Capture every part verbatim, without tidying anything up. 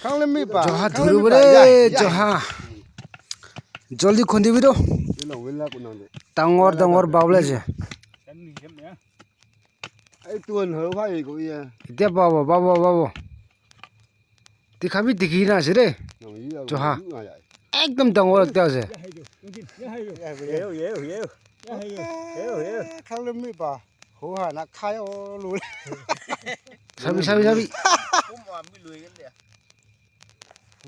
Khang le mi pa. Joha khang le dhuru mi pa. Bole, ya, ya. Joha. Joldi khondi bi do. Wela, wela ko nang de. Dangor, dangor babla je. Ai tuan ho phai ko ya. Etia pabo, pabo, pabo. Dikha bi dikhi na ase de. Nang yi ya, Joha. Yi ya. Ekdom dangor ekta ase. Yeo, yeo, yeo. Yeo, yeo. Khang le mi pa. Ho ha na khayo lo. Sabi, sabi, sabi.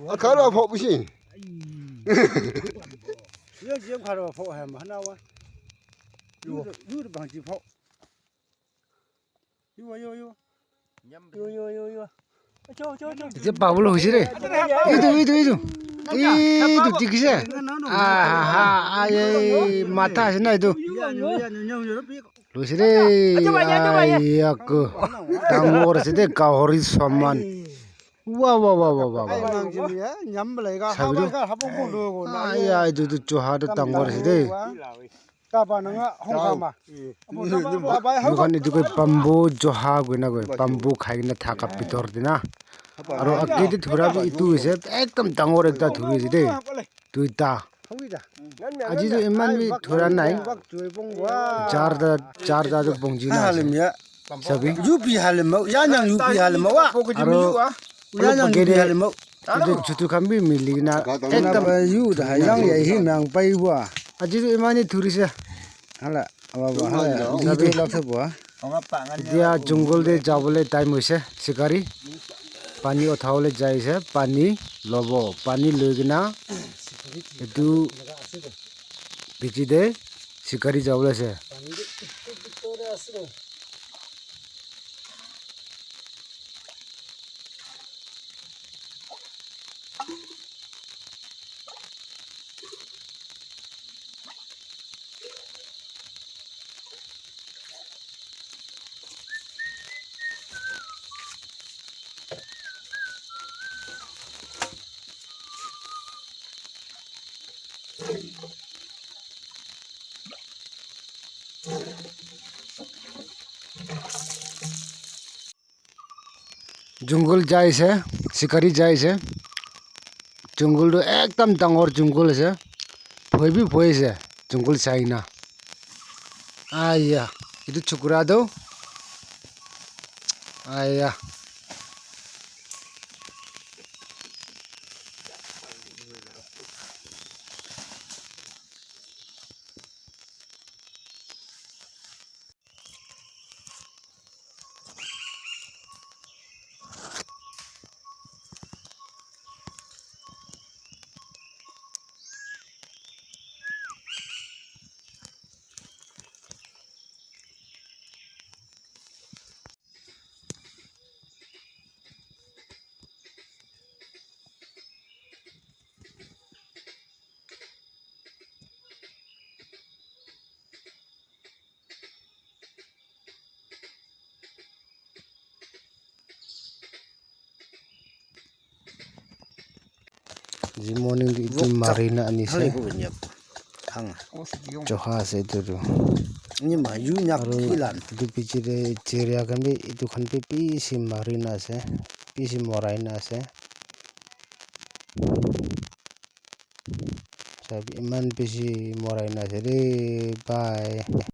A kha lo pho bu shi. Yo, yo, kha lo pho ha ma na wa. Yo, yo, bang ji pho. Yo, yo, yo. Yo, yo, yo, yo. Acho, acho, acho. Etia pabo lo hoise re. Etu, etu, etu. Etu dikhi se. Ah, ha, ha, ai, ai, matha ase na etu. Yo, yo, yo, yo, yo, yo. Loise de, ayo, ayo. Ai, ako. Dangor ase de, gahori saman. Wa, wa, wa, wa, wa, wa. Ai, mang jin ya, nyam bela ga, sabi haba do? Ga, haba ko lo ko na. Ai, ai, etu, etu, Joha tu dangor ase de. Ka ba na nga, hong ka ma. Apo na ba, ba, ba, hong. Moikhan etu koi bamboo Joha koi na koi, bamboo khai kena thaka bitor de na. Aro age de dhura bi etu ase, ekdom dangor ekta dhuri ase de. Duita. Aji tu iman bi dhura nai. Charta, charta tu bongji na ase. Sabi? Yupi halima, ya nyang yupi halima wa. Aro ya nyang yupi halima. Etu chutu khan bi mili na ekdom yu da yang ya hi mang pai wa. Aji tu iman ni dhuri se. Hala, wa, wa, hala. Sabi? Video lak se wa. Etia jungle te jabole time hoise, shikari. Pani uthabole jai ase, pani lobo. Pani loi kena etu piche te shikari jabole ase. Jungle jai ase, shikari jai ase. Jungle tu ekdam dangor jungle ase. Bhoi bi bhoi ase, jungle sai na. Aiya, etu chukra tu. Aiya. Ji morning tu etu mari na ani se. Thang. Choha ase etu tu. Ni ma yu nyak. Aru ti lan. Etu piche te chiria khan bi etu khan bi bishi mari na ase. Bishi morai na ase. Sabi eman bishi morai na ase de bhai.